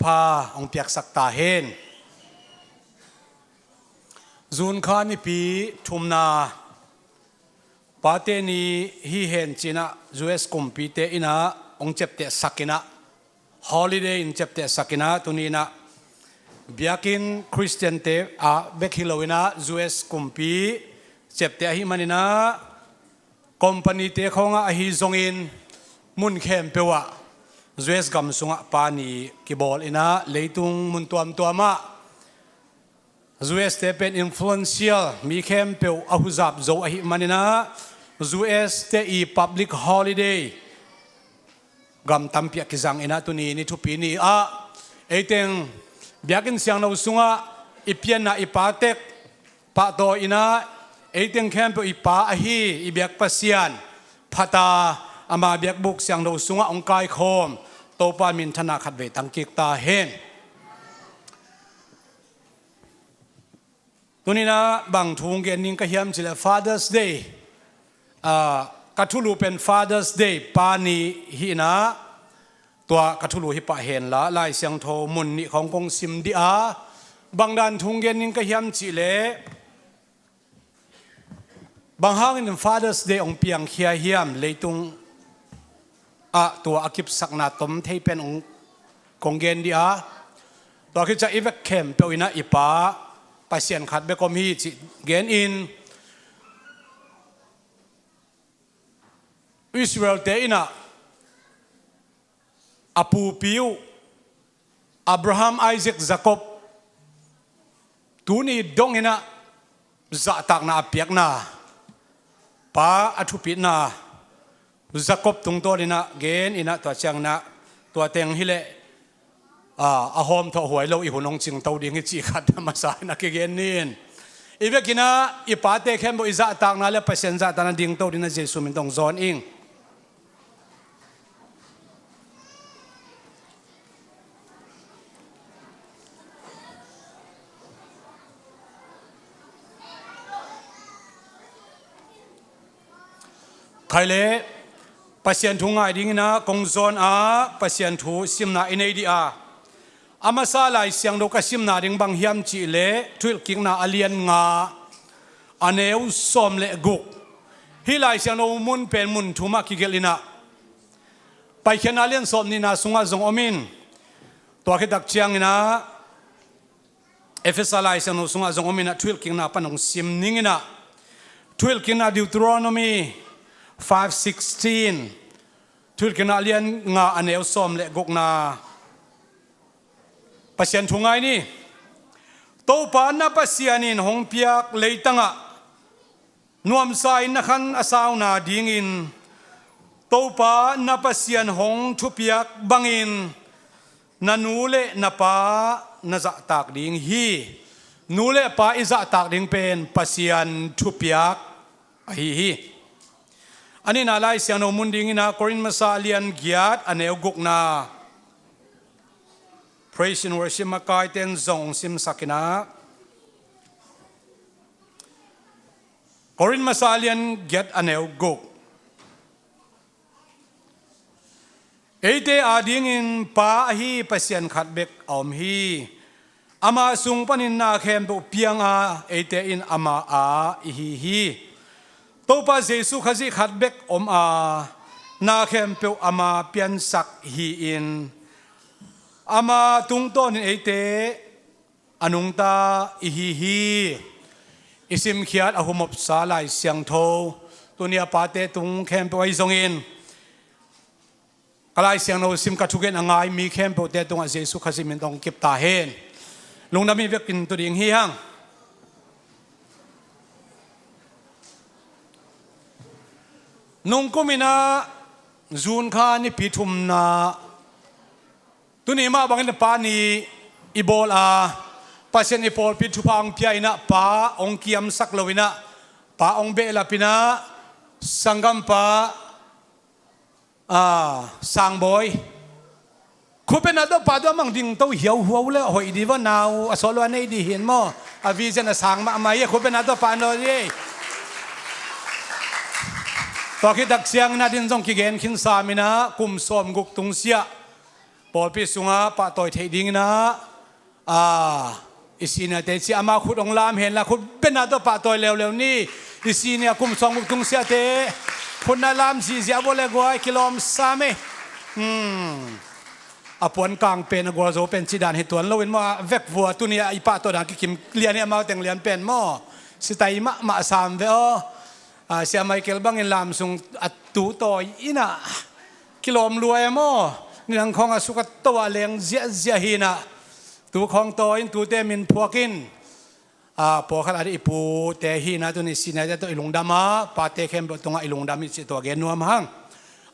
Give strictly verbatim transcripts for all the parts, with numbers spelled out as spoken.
pha hong piaksak ta hen. June kha nipi thumna, Pate Ni hi hen ci-in ah U S kumpite in ah hong ciaptehsak in ah, holiday in ciaptehsak in ah, tuni in ah biakinn Khristiante ah bek hi lo in ah U S kumpi ciapteh ahih manin ah, company-te khawngah ahi zongin mun khempeuh ah U S gam sungah Pa Ni kibawl in ah, leitung mun tuamtuam ah U S-te pen influential mi khempeuh a huzap zo ahih manin ah, U S-te i public holiday gam tampi ah kizang in ah, tuni ni thupi ni ah ei teng biakinn siangtho sungah i pianna i pa tek pahtawi in ah, ei teng khempeuh i Pa ahi i biak Pasian phat a, ama biakbuk siangtho sungah hong kaikhawm Topa minthanna khatvei tang kik ta hen. Tuni in ah bang thu hong gen ning ka hiam cih leh Father's Day, ah, ka thulu pen Father's Day, Pa Ni hi in ah, tua ka thulu hi pah hen la, Lai Siangtho mun nih khawng kong sim dih a, bang dan thu hong gen ning ka hiam cih leh, bang hangin Father's Day hong piangkhia hiam, leitung ah tua a kipsakna tom thei pen hong kong gen dih a, tua khit ciang i vek khempeuh in ah i pa Pasian khat bek om hi cih gen in, Israel-te in ah a pupi uh Abraham, Isaac, Jacob tuni dong in ah zahtakna a piakna, pa a thupitna Jacob tungtawn in ah gen in ah, tua ciang in ah tua teng hi leh, ah, a hawmthawh huai lo i hun hong cingto ding hi cih khat a masa in ah kigen ni in, i vek in ah i pate khempeuh i zahtakna le Pasian zahtakna dingto ding in ah Jesu min tawh hong zawn ing. Khai le, Pasian thu ngai ding in ah kong zawn a, Pasian thu simna i nei dih a, a masa Lai Siangtho ka simna ding bang hiam cih leh Thuhilhkikna a lian nga, a neu sawm le guk. Hih Lai Siangtho mun pen mun thum ah kigelh in ah, Paikhiatna a lian sawm nihna sungah zong om in, tua khit tak ciang in ah Efesa Lai Siangtho sungah zong om in ah, Thuhilhkikna pan hong sim ning in ah, Thuhilhkikna, Deuteronomy five sixteen, Thuhilhkikna a lian nga, a neu sawm le gukna, Pasian thu ngai ni. Topa na Pasian in hong piak leitang ah nuamsa in na khan a sauna dingin, Topa na Pasian hong thupiak bangin na nu le na pa na zahtak ding hi. Nu le pa i zahtak ding pen Pasian thupiak ahi hi. A nihna Lai Siangtho mun ding in ah, Korin masa a lian giat, a neu gukna, Praise and Worship makaite in zong simsak in ah, Korin masa a lian giat, a neu guk. Eite adingin Pa ahi Pasian khat bek a om hi. Ama sung panin na khempeuh piang a, eite in ama a i hi hi. Topa Jesu Khazih khat bek om a, na khempeuh ama piansak hi-in, ama tungtawnin eite a nungta i hi hi. I simkhiat a humopsa Lai Siangtho, tuni a pate tung khempeuh ahi zongin, ka Lai Siangtho sim, ka thugen a ngai mi khempeuhte tungah Jesu Khazih min tawh kip ta hen. Lungdam i vekin tu ding hi hang. Nungkum in ah June kha nipi thumna, tuni mah bangin Pa Ni i bawl a, Pasian i pawlpi thupha hong pia in ah, pa hong kiamsak lo in ah, pa hong behlap in ah, sanggampa, ah, Sangbawi, khutbetna tawh pa tawh a mang dingto hiauhuau le hoih dih va, nau a sawt lo a nei dih hi in maw. A vision a sang mahmah hi a, khutbetna tawh pa an lo dih. Tua khit tak ciangin a din zong kigen khin sam in ah, kum sawmguk tungsiah Pawlpi sungah pahtawi theih dingin ah, a, i senior-te ci, amau khut hong lam henla, khut bengna tawh pahtawi leuleu ni. I senior kum sawmguk tung siate khut na lam zihziah vua le guai, kilawm sam e. Hmm. A puan kang pen, a gualzo pen cih dan hi tuan loin maw, a vek vua, tuni a i pahtawi dan kikim lian hi, amau teng lian pen maw. Sitai mahmah sam ve aw. A, Sia Michael bangin lam sung a tu tawi in ah, kilawm lua e maw. Ni dang khawng a suk a to a leng ziahziah hi in ah, tu khawng tawi in, tute min phuak in. A, pawlkhat a dih i pute hi in ah, tuni senior-te tawh i lungdam a, pate khempeuh tungah i lungdam hi cih tua gen nuam hang.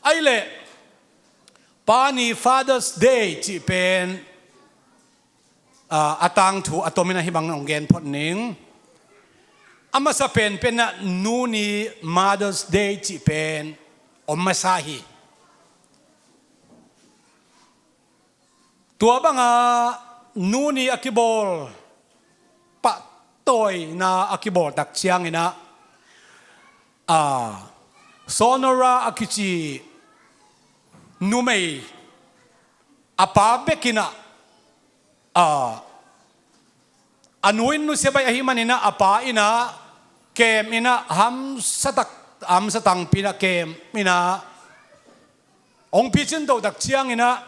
Ahih leh, Pa ni, Father's Day cih pen, a, a tangthu a tomin ah hih bang hong gen phot ning. A masa penpen ah Nu ni, Mother's Day cih pen om masa hi. Tua bangah Nu ni a kibawl, pahtawina a kibawl tak ciangin ah, a, Sonora a kici numei, a pa bek in ah, a, a nu in nusia baih ahih manin ah, a pa in ah kem in ah, hamsa tak, hamsa tangpi in ah kem in ah hong picin toh tak ciangin ah,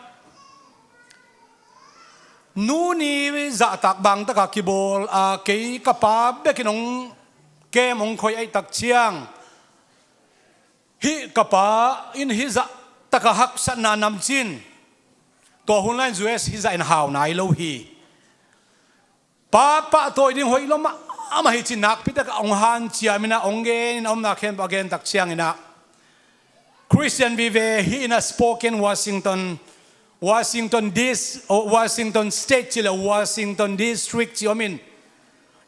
Nu ni zahtak bang tak a kibawl a, kei ka pa bek in hong kem, hong khoih ahih tak ciang, hih ka pa in hih zah tak a haksatna namcin, tua hun lai-in U S hih zah in hau nai lo hi. Pa pahtawi ding hoih lua mahmah hi ci-in nakpi tak a hong hanciam in ah, hong gen in ah, omna khempeuh a gen tak ciangin ah, Christian vive hi in ah, Spokane, Washington, Washington D C, oh, Washington State ci le Washington District ci om in,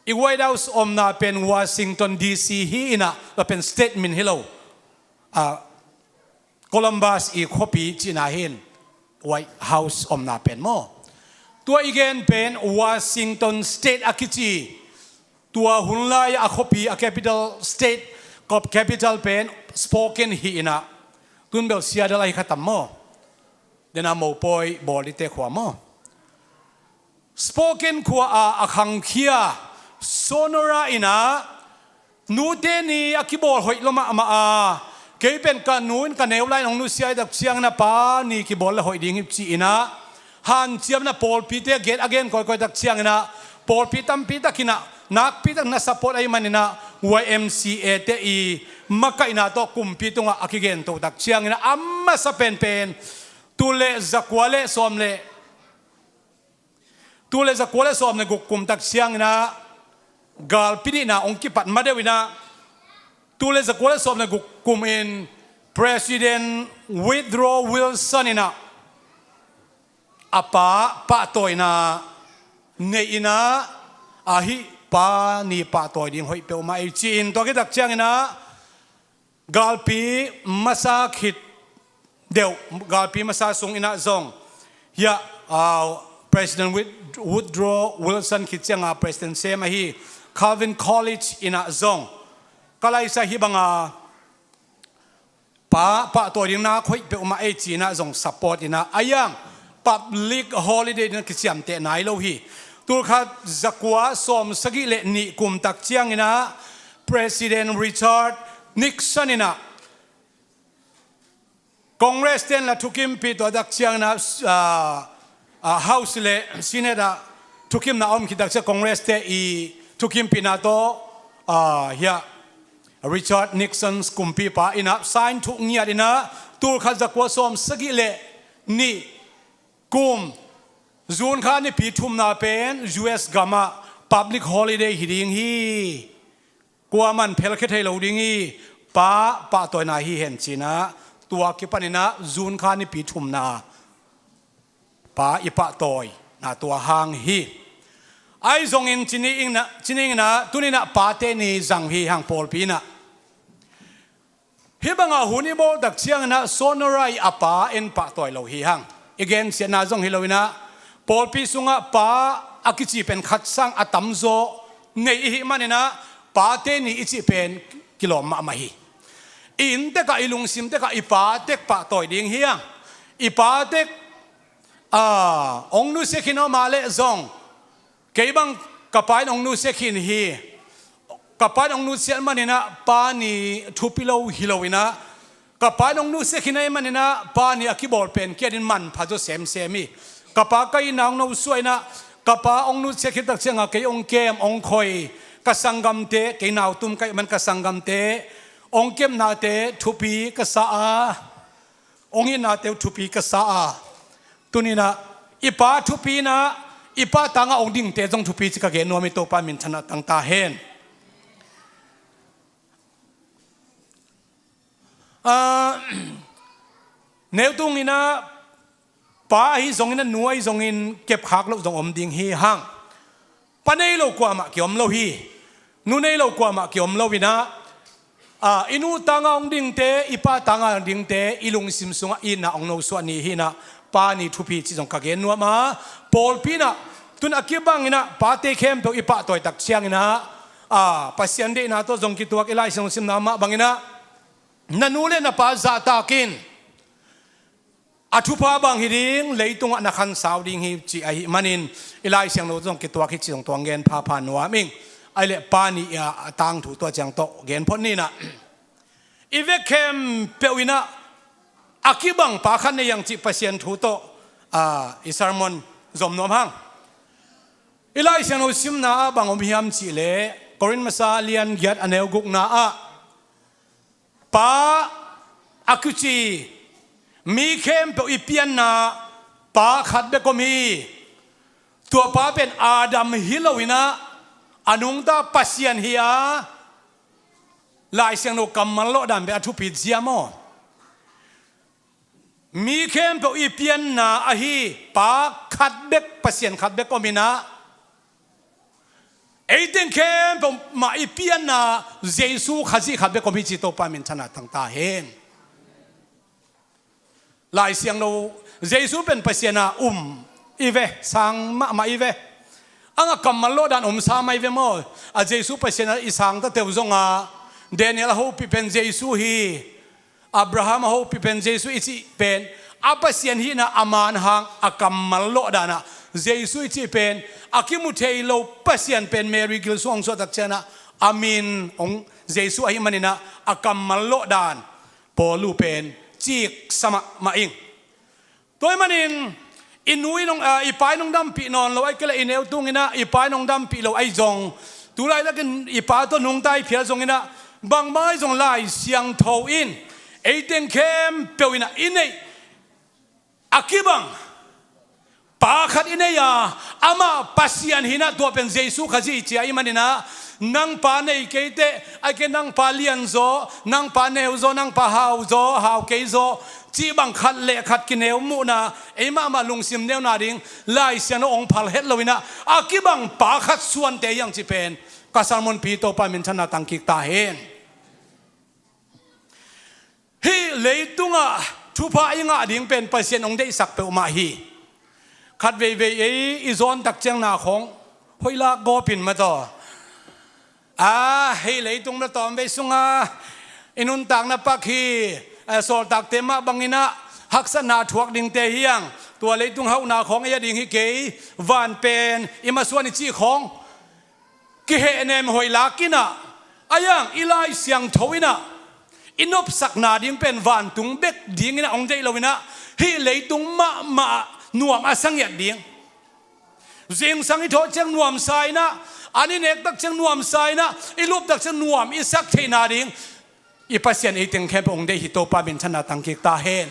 i White House omna pen Washington D C hi in ah, tua pen state min hi lo. A, Columbus i khuapi cihna hi in, White House omna pen maw. Tua i gen pen Washington State a kici, tua hun lai-a khuapi, a capital state, kop capital pen Spokane hi in ah, tun bel Seattle ahi kha tam maw. Dena mopawi bawl dite khua maw. Spokane khua-a a khangkhia Sonora in ah, nute ni a kibawl hoih lua mahmah a, kei pen ka nu in ka neu lai-in hong nusia ahih tak ciangin ah, pa ni kibawl le hoih ding hi ci-in ah, hanciam in ah pawlpite gen, a gen kawikawi tak ciangin ah, pawlpi tampi tak in ah nakpi tak na support ahih manin ah, Y M C A te i makaihna tawh kumpi tungah a kigen toh tak ciangin ah, a masa penpen, tul le zakua le sawm le, tul le zakua le sawm le guk kum tak ciangin ah, galpi nihna hong kipat ma deuh in ah, tul le zakua le sawm le guk kum in President Woodrow Wilson in ah, a pa pahtawina nei in ah, a, hih pa ni pahtawi ding hoih peuhmah ei ci-in, tua khit tak ciangin ah, galpi masa khit deuh, galpi masa sung in ah zong, hiah, ah, President Wood-, Woodrow Wilson khit ciang a president sem ahi Calvin Coolidge in ah zong, ka laisa hih bang a, pa pahtawi ding nak hoih peuhmah ei ci-in ah zong support in ah, a yang public holiday ding ah kiciamteh nai lo hi. Tul khat zakua sawm sagih le nih kum tak ciangin ah, President Richard Nixon in ah, Congress ten la thukimpih, tua tak ciangin ah, ah, ah, House le Senate ah thukimna a om khit tak ciang, Congress te i thukimpihna tawh, ah, hiah Richard Nixon kumpipa in ah sign thuh ngiat in ah, tul khat zakua sawm sagih le nih kum June kha nipi thumna pen U S gam ah public holiday hi ding hi. Kuaman phelkhia thei lo ding hi. Pa pahtawina hi hen ci-in ah, tua kipan in ah June kha nipi thumna pa i pahtawina tua hang hi. Ahi zongin ci-in ah, ci-in ah, tuni-in ah Pate Ni zang hi hang pawlpi in ah. Hih bang a hun i bawl tak ciangin ah Sonora i a pa in pahtawi lo hi hang. I gensiatna zong hi lo in ah, pawlpi sungah pa a kici pen khat sang a tamzaw nei i hih manin ah, Pate Ni i cih pen kilawm mahmah hi. I inn tek ah, i lungsim tek ah i pa tek pahtawi ding hi hang. I pa tek A, hong nusia khin aw mah leh zong, kei bang ka pa in hong nusia khin hi. Ka pa in hong nusiat maninah pa ni thupi lo hi loinah, ka pa in hong nusia khin ahi maninah pa ni a kibawl pen kiatin manpha zaw semsem hi. Ka pa ka itna hong nosuah inah, ka pa hong nusia khit tak cianga kei hong kem, hong khoi, ka sanggamte, kei nautum ka ih man ka sanggamte hong kepnate thupi ka sa a, hong itnate uh thupi ka sa a, tuninah i pa thupi inah, i pa tanga hong dingte zong thupi ci ka gen nuam hi. Topa minthanna tang ta hen. Ah, neutunginah pa ahi zongin a nu ahi zongin kepkhak loh zong om ding hi hang. Pa nei lo kuamah kiom lo hi. Nu nei lo kuamah kiom lo inah, a, i nu tanga hong dingte, i pa tanga hong dingte i lungsim sungah itna hong nosuah ni hi inah, pa ni thupi cih zong ka gen nuam a, pawlpi inah tun a kibanginah pate khempeuh i pahtawi tak cianginah, a, Pasian deihna tawh zong kituak i Lai Siangtho simna mah banginah na nu le na pa zahtak in. A thupha bang hi ding, leitungah na khansau ding hi cih ahi manin i Lai Siangtho zong kituak hi cih zong tuang gen phapha nuam ing. Ahi leh pa ni a tangthu tua ciang tawh gen phot ninah, i vek khempeuh inah a kibang pa khat nei ang cih Pasian thu tawh, a, i sermon zom nuam hang. I Lai Siangtho simna ah bang om hiam cihleh Korin masa lian giat a neu gukna ah, pa a kici mi khempeuh i pianna pa khat bek om hi. Tua pa pen Adam hi loinah a nungta Pasian hi a, Lai Siangtho kammal lawhdan bek a thupi zia maw? Mi khempeuh i pianna ahi pa khat bek, Pasian khat bek om inah, ei teng khempeuh mah i pianna Jesu Khazih khat bek om hi ci. Topa minthanna tang ta hen. Lai Siangtho, Jesu pen Pasian a um i ve, sang mahmah i ve. Anga kammal lawhdan omsa mah i ve maw? A Jesu Pasian a i sangtateu zonga, Daniel a hopih pen Jesu hi. Abraham a hopih pen Jesu i cih pen a Pasian hihna a man hang a kammal lawhdanah Jesu i cih pen a kimu thei lo Pasian pen Mary gil sung hong suahtak cianah a min hong Jesu ahi maninah a kammal lawhdan Paul uh pen ciksa mahmah ing. Tua ahih manin i nu in hong, a, i pa in hong dampih nawn lo, ahih kei leh i neu tunginah i pa in hong dampih lo ahi zong, tu laitakin i pa tawh nungta i phial zonginah, bangmah ahi zong Lai Siangtho in ei teng khempeuh inah i neih a kibang pa khat i nei a, amah Pasian hinah tua pen Jesu Khazih i ci ahih maninah, nang pa nei kei teh, ahih kei nang pa lianzaw, nang pa neuzaw, nang pa hauzaw, hau kei zaw cih bang khat le khat kineu muhna, ei mahmah lungsim neuna ding Lai Siangtho hong phal het loinah a kibang pa khat suante hiang cih pen ka sermonpi Topa minthanna tangkik ta hen. Hih leitungah thupha i ngah ding pen Pasian hong deihsak peuhmah hi. Khat veivei ei i zawntak ciang na khawng hoih lak gawpin mataw. A, hih leitung na tawmvei sunga i nuntakna pak hi. A, sawltakte mah banginah haksatna thuak dingte hiang, tua leitung hauhna khawng ei a ding hi kei, van pen i masuan i cih khawng kihehnem hoih lakinah, a yang i Lai Siangtho inah i nopsakna ding pen vantung bek dinginah hong deih loinah hih leitung mahmah nuam a sangiat ding. Zingsang i thawh ciang nuamsa inah, an i nektak ciang nuamsa inah, i luptak ciang nuam i sak theihna ding i Pasian ei teng khempeuh hong deih hi. Topa minthanna tangkik ta hen.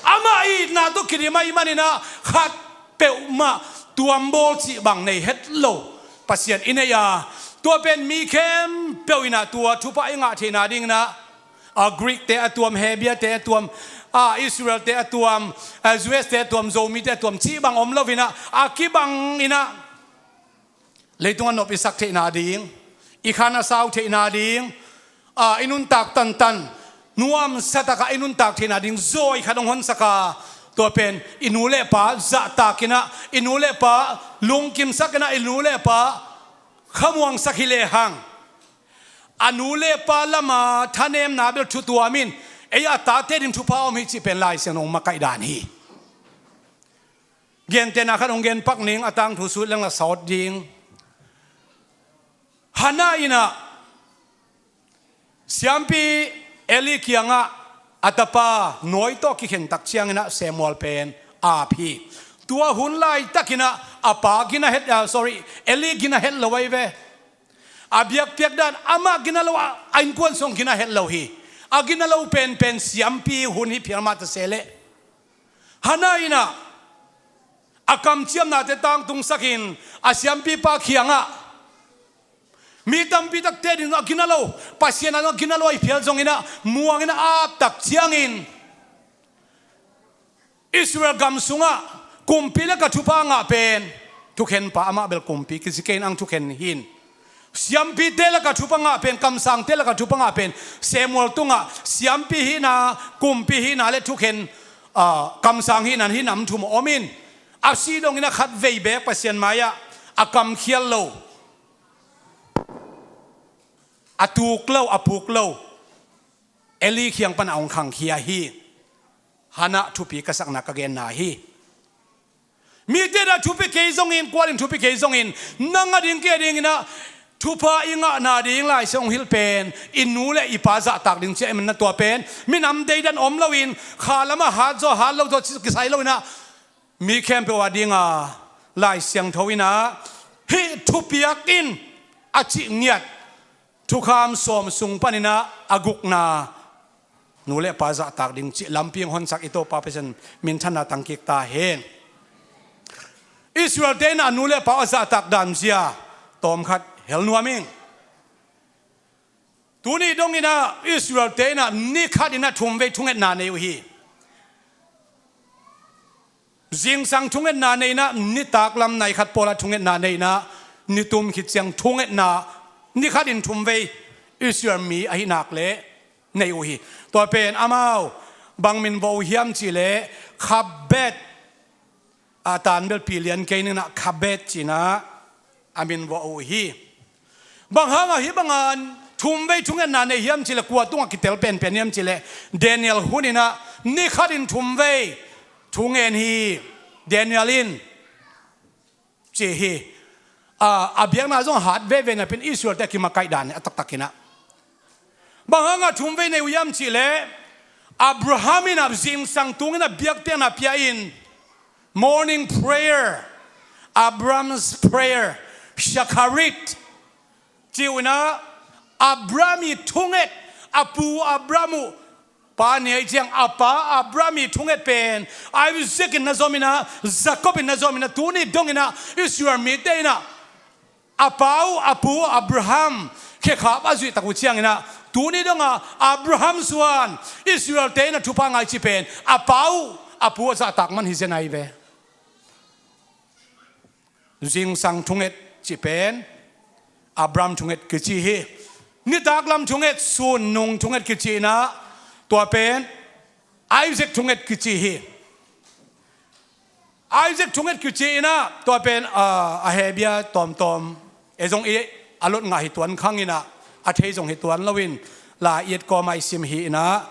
Amah itna tawh kidim ahih maninah khat peuhmah tuambawl cih bang nei het lo Pasian i neih a, tua pen mi khempeuh inah tua thupha i ngah theihna dinginah, a, Greek-te a tuam, Hebia-te a tuam, a, Israel-te a tuam, a, U S-te a tuam, Zomite a tuam cih bang om loinah a kibang inah leitung a nop i sak theihna ding, i khan a sau theihna ding, a, i nuntak tantan, nuamsa takah i nuntak theihna ding zawi khat hong honsak a, tua pen i nu le pa zahtak inah, i nu le pa lungkimsak inah, i nu le pa khamuangsak hi lehang, a nu le pa lama thanemna bel thutuam in ei a tate ding thupha om hi cih pen Lai Siangtho hong makaih dan hi. Gentehna khat hong gen pak ning, a tangthu sut leng la sawt ding. Hannah in ah siampi Eli kiangah a tapa nawi tawh kikhen tak ciangin ah Samuel pen ap hi. Tua hun laitakin ah a pa gina het, ah, sorry, Eli gina het lo ahi ve. A biakpiak dan amah gina lo, a, a innkuan sung gina het lo hi. A gina lo penpen siampi hun hi phial mah ta se leh, Hannah in ah a kamciamnate tangtungsakin a siampipa kiangah, mi tampi takte ding a gina lo, Pasian a gina lo ahi phial zongin ah muangin a ap tak ciangin, Israel gam sungah kumpi le ka thupha ngah pen, thukhenpa amah bel kumpi kici kei in, ang thukhen hi in. Siampite le ka thupha ngah pen, kamsangte le ka thupha ngah pen Samuel tungah siampi hihna, kumpi hihna le thukhen, ah, kamsang hihna hi nam thum om in, a si dongin a khat vei beek Pasian mai-ah a kamkhial lo, a tuk lo, a puk lo, Eli kiang pan a hong khangkhia hi. Hannah thupi ka sakna ka genna hi. Mite dah thupi kei zongin, kualin thupi kei zongin, nang a ding kei a dingin ah thupha i ngahna ding Lai Siangtho hong hilh pen i nu le i pa zahtak ding ci a, i man na tua pen minam deidan om loin, kha lamah hat zaw hat lo zaw ci kisai loin ah, mi khempeuh a dinga Lai Siangtho in ah hih thupiak in a cih ngiat thukham sawm sung panin ah a gukna, nu le pa zahtak ding cih lampi hong honsak i Topa Pasian minthanna tang kik ta hen. Israel-te in ah a nu le pa a zahtak dan zia tawmkhat hel nuam ing. Tuni dongin ah Israel-te in ah ni khatin ah thumvei thungetna nei uh hi. Zingsang thungetna nei in ah, nitak lam nai khat pawlah thungetna nei in ah, nitum khit ciang thungetna ni khatin thumvei Israel mi ahi nak leh nei uh hi. Tua pen amau bang min vawh uh hiam cih leh, Khabet, a tan bel pi lian kei ning in ah, Khabet ci in ah a min vawh uh hi. Bang hangah hih bangin thumvei thungetna nei hiam cih leh, kua tungah kitel penpen hiam cih leh, Daniel hun in ah ni khatin thumvei thungen hi. Daniel in ci hi. A, a biakna zong hat veve napi-in Israel-te a kimakaih dan hi a taktak in ah. Bang hangah thumvei nei uh hiam cih leh, Abraham in ah zingsang tungin a biakpiakna pia in, morning prayer, Abraham's prayer, Shacharit ci uh in ah, Abraham i thunget, a pu Abraham uh pa nei ciang a pa Abraham i thunget pen Isaac in na zom in ah, Jacob in na zom in ah, tuni dongin ah Israel mite in ah a pa uh, a pu Abraham khekhap a zuih tak uh ciangin ah, tuni dongah Abraham suan Israel-te in ah thupha ngah cih pen a pa uh, a pu a zahtak man hi zen ahi ve. Zingsang thunget cih pen Abraham thunget kici hi. Nitak lam thunget, sun nung thunget kici in ah, tua pen Isaac thunget kici hi. Isaac thunget kici in ah, tua pen, ah, a hebia tawmtawm ei zong i a lot ngah hi tuan khang in ah, a thei zong hi tuan loin, la i et kawmah i sim hi in ah,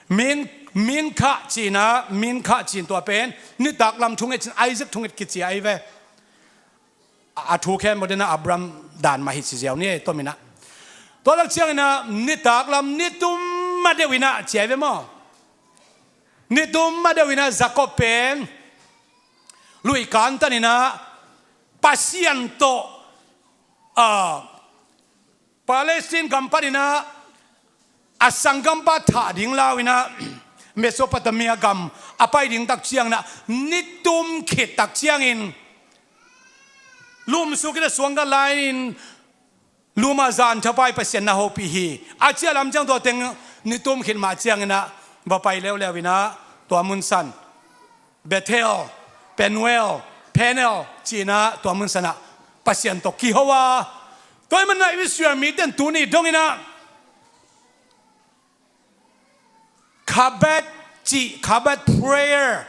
min, min khah ci in ah, min khah ci in, tua pen nitak lam thunget ci in, Isaac thunget kici ahi ve. A, a thu khempeuh den ah Abraham dan mah hi ci ziau ni, tom in ah. Tua lak ciangin ah nitak lam nitum ma deuh in ah ci ahi ve maw. Nitum ma deuh in ah Jacob pen luih kantan in ah Pasian tawh, ah, Palestine gam panin ah a sanggampa thah ding lau in ah Mesopotamia gam a pai ding tak ciangin ah, nitum khit tak ciangin lumsuk in ah suangga lai-in lum a zan thapai Pasian na hopih hi. A cia lam ciang tua teng nitum khit mah ciangin ah va pai leuleu in ah tua mun san Bethel, Penuel, Penel ci in ah tua mun san ah Pasian tawh kiho a. Tua ahih manin ah Israel mite in tuni dongin ah Khabet cih, Khabet prayer,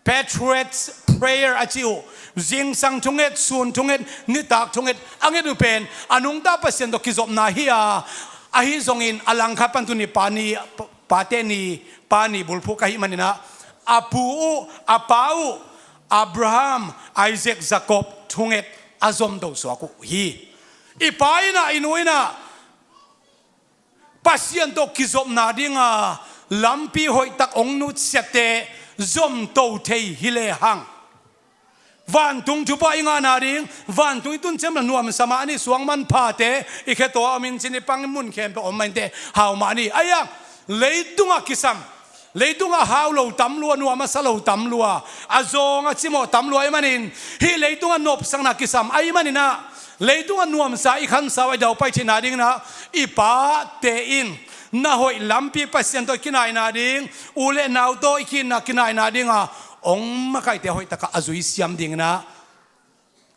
Patriot's prayer a cih uh, zingsang thunget, sun thunget, nitak thunget a nget uh pen a nungta Pasian tawh kizopna hi a, ahi zongin a langkhat pan tuni pa ni, pate ni, pa ni bulphuh ka hih manin ah, a pu uh, a pa uh, Abraham, Isaac, Jacob thunget a zomto suak uh hi. I pa in ah, i nu in ah Pasian tawh kizopna dinga lampi hoihtak hong nutsiate zomto thei hi lehang, vantung thupha i ngahna ding, vantung i tun ciang bel nuamsa mah a ni, suang manphate i khetua om in, cin i pang in, mun khempeuh om mah inteh, hau mah a ni. Ahi hang leitungah kisam, leitungah hau lo tam lua, nuam a sa lo tam lua, a zawng a cimawh tam lua ahih manin, hih leitungah nopsakna kisam ahih manin ah, leitungah nuamsa i khansa uh a i daupai theihna dingin ah, i pate in na hoih lampi Pasian tawh i kinaihna ding, u le nau tawh i ki-itna kinaihna dinga hong makaihte hoihtakah a zui siam dingin ah,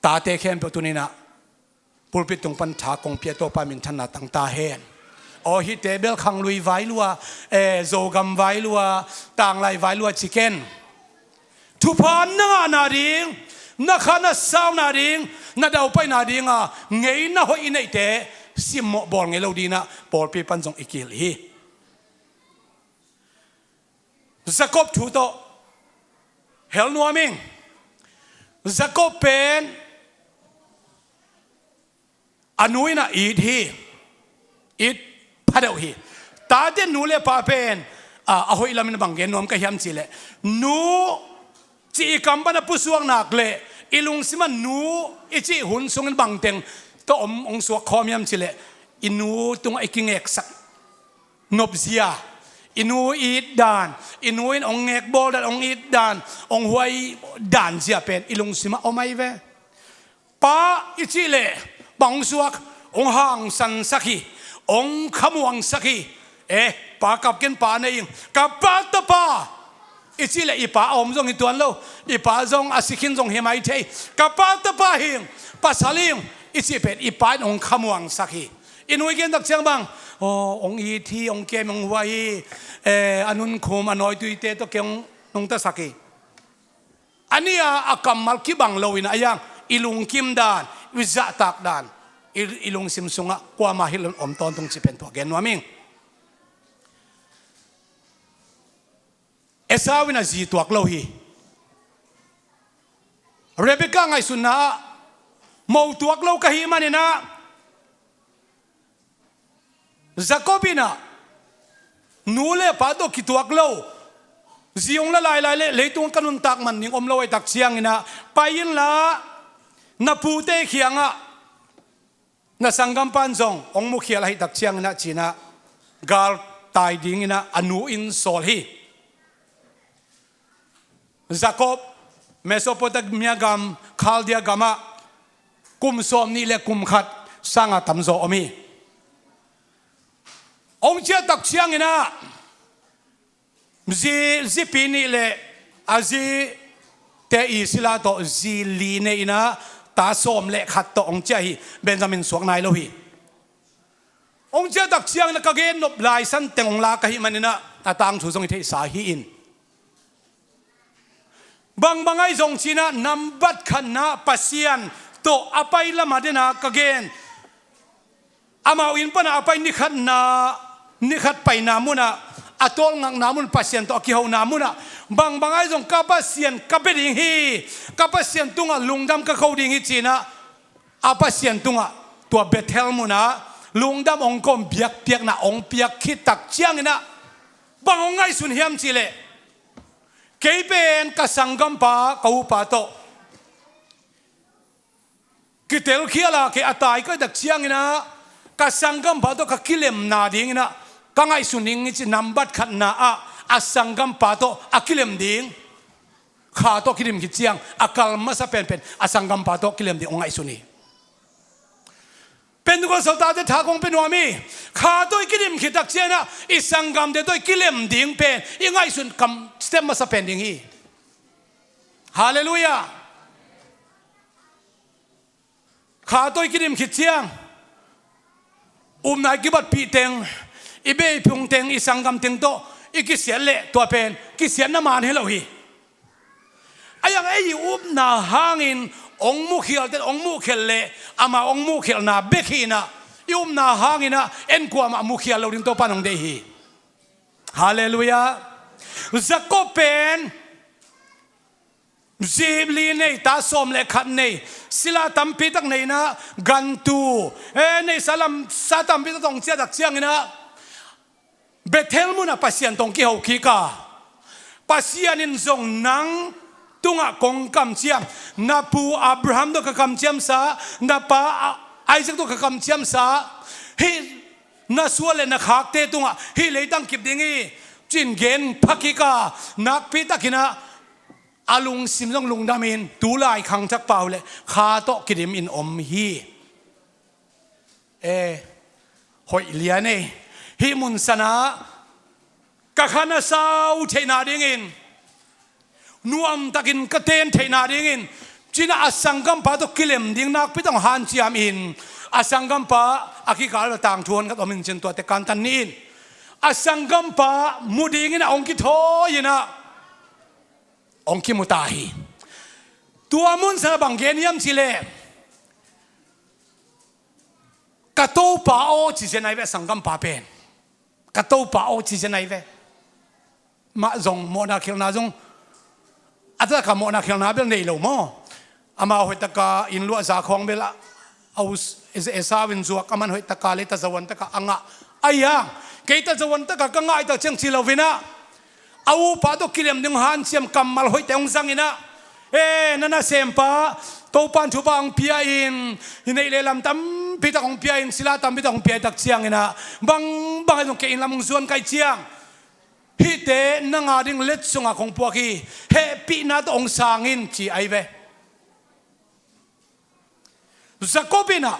tate khempeuh tuni-in ah pulpit tung pan tha kong pia, Topa minthanna tang ta hen. Aw, hihte bel khanglui vai lua, eh, Zogam vai lua, tanglai vai lua ci ken. Thupha na ngahna ding, na kha na sauna ding, na daupaina dinga ngeina hoih i neihte simmawh bawl ngei lo dingin ah pawlpi pan zong i kihilh hi. Jacob thu tawh hel nuam ing. Jacob pen a nu in ah it hi. It phadeuh hi. Tate nu le pa pen, a, a hoih lamin bang gen nuam ka hiam cihleh, nu cih i kam pan a pusuak nak leh, i lungsim ah nu i cih hun sungin bangteng tawh om hong suak khawm hiam cihleh, i nu tungah i kingeksak nopzia, i nu i it dan, i nu in hong ngekbawl dan, hong it dan, hong huai dan zia pen i lungsim ah om ahi ve. Pa i cih leh bang hong suak, hong hangsansak hi, hong khamuangsak hi. Eh, pa kap ken, pa nei ing, ka pa tapa i cih leh i pa a om zong hi tuan lo, i pa zong a si khin zong hi mai thei. Ka pa tapa hi ing, pasal hi ing i cih pen i pa in hong khamuangsak hi. I nu i gen tak ciang bang, aw, hong it hi, hong kem, hong huai hi, eh, a nunkhum, a nawituite tawh kei hong nungtasak hi. A nih a, a kammal kibang lo in ah, ahi hang i lungkim dan, i zahtak dan, i, i lungsim sungah kuamah hilh loin om tawntung cih pen tua gen nuam ing. Esau in a zi tuak lo hi. Rebekah ngaihsutna ah mo tuak lo ka hih manin ah, Jacob in ah nu le pa tawh kituak lo, zi hong la lailai leh leitung ka nuntak man ding om lo ahih tak ciangin ah, pai inla, na pute kiangah na sanggampa in zong hong mukhial ahih tak ciangin ah, ci-in ah galtai dingin ah a nu in sawl hi. Jacob, Mesopotamia gam, Khaldea gamah kum sawmnih le kum khat sanga tamzaw om hi. Hong ciah tak ciangin ah, zi, zipi nih le a zite i sila tawh zi li nei in ah, ta sawm le khat tawh hong ciah hi. Benjamin suak nai lo hi. Hong ciah tak ciangin ah ka gen nop lai san teng hong la ka hih manin ah, a tangthu zong i theihsa hi in. Bangbang ahi zong ci-in ah, nambat khatna Pasian tawh a pai lam a den a ka gen. Amau inn panah a pai ni khatna, ni khat paina munah, a tawlngakna mun, Pasian tawh a kihona munah, bangbang ahi zong ka Pasian ka bia ding hi, ka Pasian tungah lungdam ka ko ding hi, ci-in ah, a Pasian tungah tua Bethel munah lungdam hong ko, biakpiakna hong piak khit tak ciangin ah, bang hong ngaihsun hiam cihleh, kei pen ka sanggampa, ka upa tawh kitelkhial a, kei a tai ka hih tak ciangin ah, ka sanggampa tawh ka kilemna dingin ah ka ngaihsun ding hi, ci. Nambat khatna ah a sanggampa tawh a kilem ding. Kha tawh kidim khit ciang a kal masa penpen a sanggampa tawh kilem ding hong ngaihsun hi. Pentecost tate tha kong pia nuam hi. Kha tawh i kidim khit tak ciangin ah i sanggamte tawh i kilem ding pen i ngaihsun kam step masa pen ding hi. Halleluiah. Kha tawh i kidim khit ciang, upna i kibatpih teng, i beh i phung teng, i sanggam teng tawh i kisiat leh tua pen kisiatna man hi lo hi. Ahi hang ei i upna hangin hong mukhialte in hong muhkhelh leh amau hong muhkhelhna bek hi in ah, i upna hangin ah en kuamah mukhial lo ding Topa in hong deih hi. Halleluiah. Jacob pen Zip li nei, ta sawm le khat nei, sila tampi tak nei inah, gantu, e, neihsa lamsa tampi tak tawh hong ciahtak ciang inah, Bethel munah Pasian tawh hong kiho kik a, Pasian in zong nang tungah kong kamciam, na pu Abraham tawh ka kamciamsa, na pa Isaac tawh ka kamciamsa, hih na suan le na khakte tungah hih leitang kip ding hi, ci-in gen pha kik a, nakpi tak inah a lungsim zong lungdamin tu lai khangthak pau le kha tawh kidimin om hi. E, hoih lian ei. Hih mun sanah ka khan a sau theihna dingin, nuamtakin ka ten theihna dingin, ci-inah a sanggampa tawh kilem ding nakpi tawh hong hanciam in, a sanggampa a kikal a tangthu hong khat om in, ci-in tuate kantan ni in, a sanggampa mu dingin a hong kithawi inah hong kimu ta hi. Tua mun sanah bang gen hiam cih leh, ka Topa aw, ci zen ahi ve a sanggampa pen. Ka Topa aw, ci zen ahi ve. Mah zong mawhna khialhna zong, a takah mawhna khialhna bel nei lo maw? Amah hoihtaka inn luahza khawng bel a, a u Esau in zuak, aman hoihtaka le tazawan takah a ngah. Ahi hang, kei tazawan takah ka ngah hi tak ciang ci lo inah, a upa tawh kilem ding hanciam kammal hoihte hong zang inah, e, na nasempa, Topa in thupha hong pia in, hi neih le lam tampi tak hong pia in, sila tampi tak hong pia hi tak ciang inah, bangbang ahi zong kei inn lam hong zuan ka hih ciang, hihte nang a ding let sungah kong puak hi, hehpihna tawh hong sang in, ci ahi ve. Jacob inah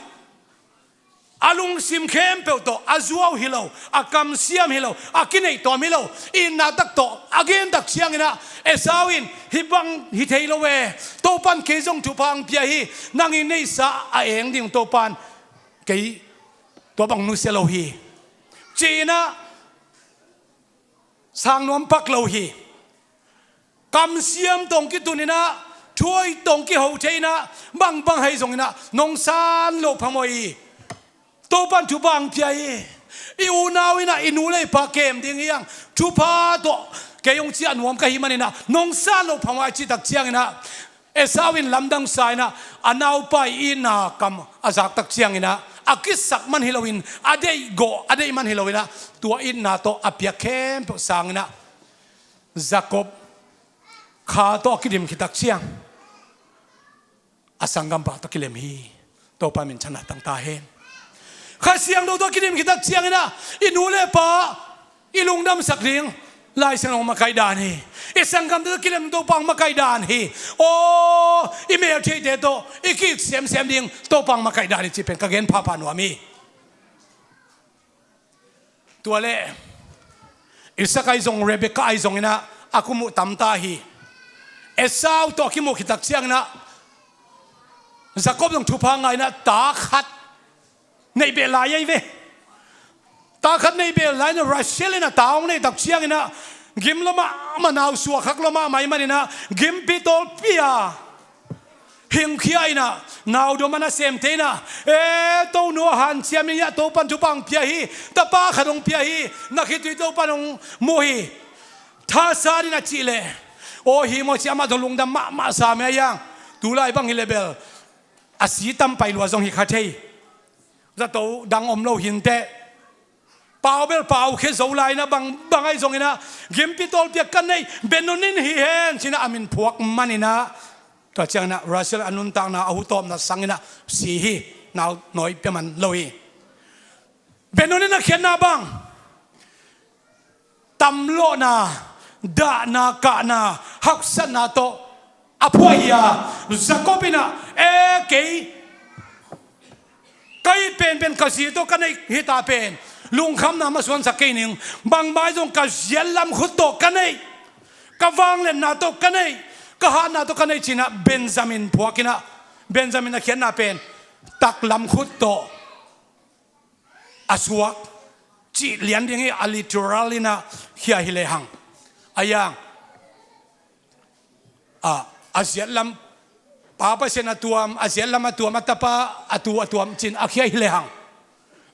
a lungsim khempeuh tawh a zuau hi lo, a kamsiam hi lo, a kineih tawm hi lo, itna tak tawh a gen tak ciang inah, Esau in, hih bang hi thei lo e, Topa in kei zong thupha hong pia hi, nang i neihsa a eng ding Topa in kei tua bang nusia lo hi, ci inah sang nuam pak lo hi. Kamsiam tawh hong kitun inah, thuhoih tawh hong kiho thei inah, bangbang ahi zong inah nong san loh phamawh hi. Topa in thupha hong pia hi. I unau inah i nu le i pa kem ding hi hang, thupha tawh kei hong ciah nuam ka hih man inah nong san loh phamawh hi, a cih tak ciang inah, Esau in lamdang sa inah, a naupa i itna kam a zak tak ciang inah, a kisak man hi loin, a deih gawh a deih man hi lo inah, tua itna tawh a piak khempeuh sang inah, Jacob kha tawh a kidim khit tak ciang, a sanggampa tawh kilem hi. Topa minthanna tang ta hen. Kha Siangtho tawh kidim khit tak ciang inah, i nu le pa i lungdamsak ding Lai Siangtho makaih dan hi. I sanggamte tawh kilem, Topa makaih dan hi. Aw, i meltheihte tawh i ki-it semsem ding Topa makaih dan hi, cih pen ka gen phapha nuam hi. Tua le Isaac ahi zong, Rebekah ahi zong inah a kimuh tam ta hi. Esau tawh a kimuh khit tak ciang inah, Jacob zong thupha ngah inah ta khat neih beh lai ahi ve. Ta khat neih beh lai inah, Rachel inah ta hong neih tak ciang inah, gim lua mahmah, nau suak khak lua mahmah ahih man inah, gimpi tawlpi a hingkhia inah, nau dom a nasemte inah, e, tonu a hanciam in, hiah Topa in thupha hong pia hi, tapa khat hong pia hi, na khitui Topa in hong mu hi, thasan in, a cih leh, aw, hi maw, ci, amah zong lungdam mahmah sam hi. Ahi hang, tu lai bang hi leh bel a si tam pai lua zong hi kha thei. Zato dang om lo hi inteh. Pau bel pau khia zo lai inah, bangbang ahi zong inah, gimpi tawlpi a ka neih, Benoni hi hen, ci inah a min phuak man inah, tua ciang inah Rachel a nuntakna, a hu tawpna sang inah si hi. Nau nawi pia man lo hi. Benoni na khiatna bang, tamlawhna, dahna, kahna, haksatna tawh a phuah hi a, Jacob inah, e, kei, ka it penpen ka zi tawh ka neih hita pen, lungkhamna masuansak kei ning, bangmah ahi zong ka ziatlam khut tawh ka neih, ka vangliatna tawh ka neih, ka hatna tawh ka neih, ci inah Benjamin phuak inah, Benjamin a khiatna pen taklam khut tawh a suak cih lian ding hi. A literal inah khia hi lehang, ahi hang, a, a ziatlam, pa Pasian a tuam, a ziatlam a tuam, a tapa a tu a tuam, ci-in a khia hi lehang,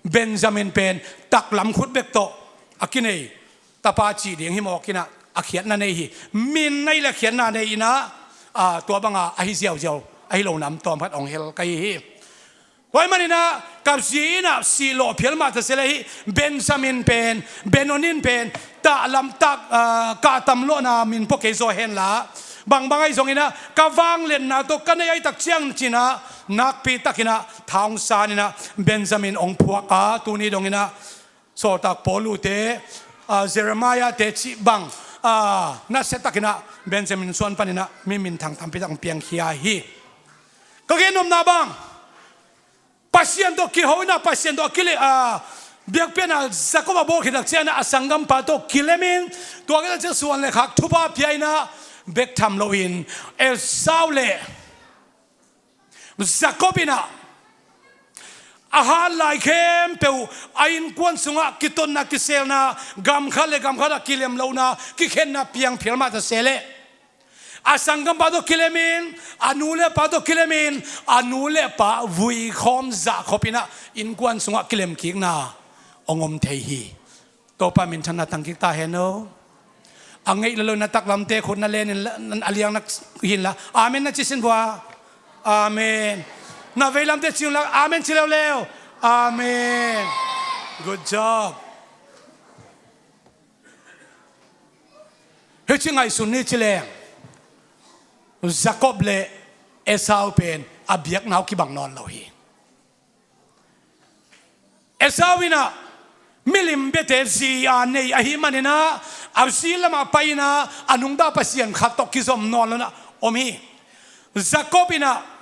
Benjamin pen taklam khut bek tawh a kinei tapa cih ding hi mawk inah a khiatna nei hi. Min nei le khiatna nei inah, ah, tua banga ahi ziauziau ahi lo nam tawm khat hong hel ka hi hi. Tua ahih maninah ka zi inah sihlawh phial mah ta seh leh hih Benjamin pen, Benoni pen, tahlam tak, ah, kahtam lawhna min pua kei zaw henla, bangbang ahi zonginah ka vangliatna tawh ka neih ahi tak ciang cinah nakpi takinah tha hong saninah Benjamin hong phuak a, tuni donginah Sawltak Paulu te, ah, Jeremiah te cih bang, ah, nasia takinah Benjamin suan paninah mi minthang tampi tak hong piangkhia hi. Ka gen nopna bang, Pasian tawh kiho inah Pasian tawh a kile, ah, biakpiakna Jacob a bawl khit tak ciangah a sanggampa tawh kilemin, tua khit tak ciang suan le khak thupha pia inah bek tham loin Esau le Jacob inah a hat lai khempeuh a innkuan sungah kitotna, kiselna, gam khat le gam khat ah kilem lohna, kikhenna piang phial mah ta seh leh, a sanggampa tawh kilemin, a nu le pa tawh kilemin, a nu le pa vuikhawm zahkhop inah innkuan sungah kilemkikna hong om thei hi. Topa minthanna tangkik ta hen aw. A ngeih lolo na taklamte khut na lenin la, a liang na hinla, amen na ci sin vua. Amen. Na veilamte ci unla, amen ci leuleu. Amen. Good job. Hih ci ngaihsun ni ci leng, Jacob le Esau pen a biakna uh kibang nawn lo hi. Esau inah milim biate zi a nei ahih maninah a zi lamah pai inah a nungta pasian khat tawh kizom nawn lo inah om hi. Jacob inah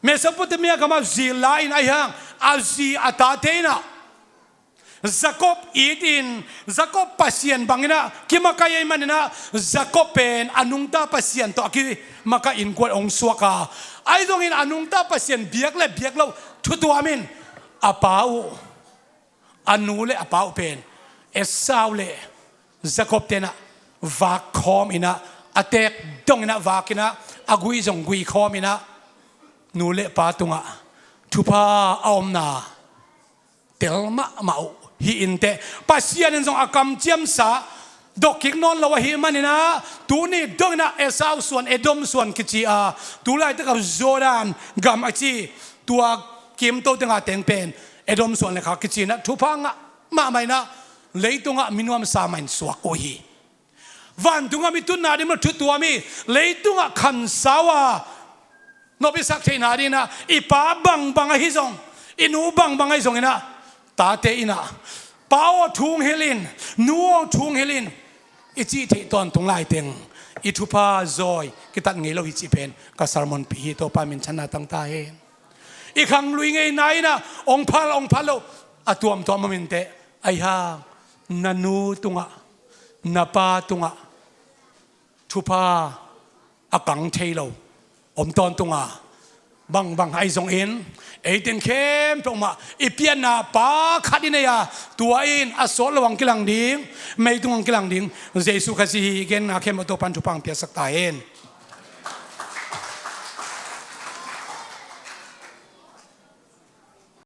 Mesopotamia gamah zi la in ahi hang, a zi a tate inah Jacob itin, Jacob pasian banginah kimakaih ahih maninah Jacob pen a nungta pasian tawh a kimakaih innkuan hong suak a, ahi zongin a nungta pasian biak le biak loh thu tuamin a pa uh, a nu le a pa uh pen Esau le Jacob tenah vak khawm inah, a teek donginah vak inah, a gui zong gui khawm inah nu le pa tungah thupha a omna tel mahmah uh hi inteh. Pasian in zong a kamciamsa dokkik nawn lo ahih maninah tuni donginah Esau suan, Edom suan kici a, tulaitakah Jordan gam a ci, tua kimto tengah teng pen Edom suan le khak kici inah thupha ngah mahmah inah leitungah minuamsa mah in suak uh hi. Vantungah mi tutna ding maw, thu tuam hi. Leitungah khansau a nop i sak theihna dinginah i pa bangbang ahi zong, i nu bangbang ahi zonginah tate inah, pa aw thu hong hilh in, nu aw thu hong hilh in i cih theih tawntung laiteng i thupha zawi kitat ngei lo hi cih pen ka sermonpi hi. Topa minthanna tang ta hen. I khanglui ngeina inah hong phal hong phal loh a tuamtuam om inteh. Ahi hang na nu tungah, na pa tungah thupha a kang thei lo om tawntung a, bangbang ahi zongin, ei teng khempeuh mah i pianna pa khat i nei a, tua in a sawt lo hong kilang ding, meitung hong kilang ding Jesu Khazih hi. I genna khempeuh Topa'n thupha hong piaksak ta hen.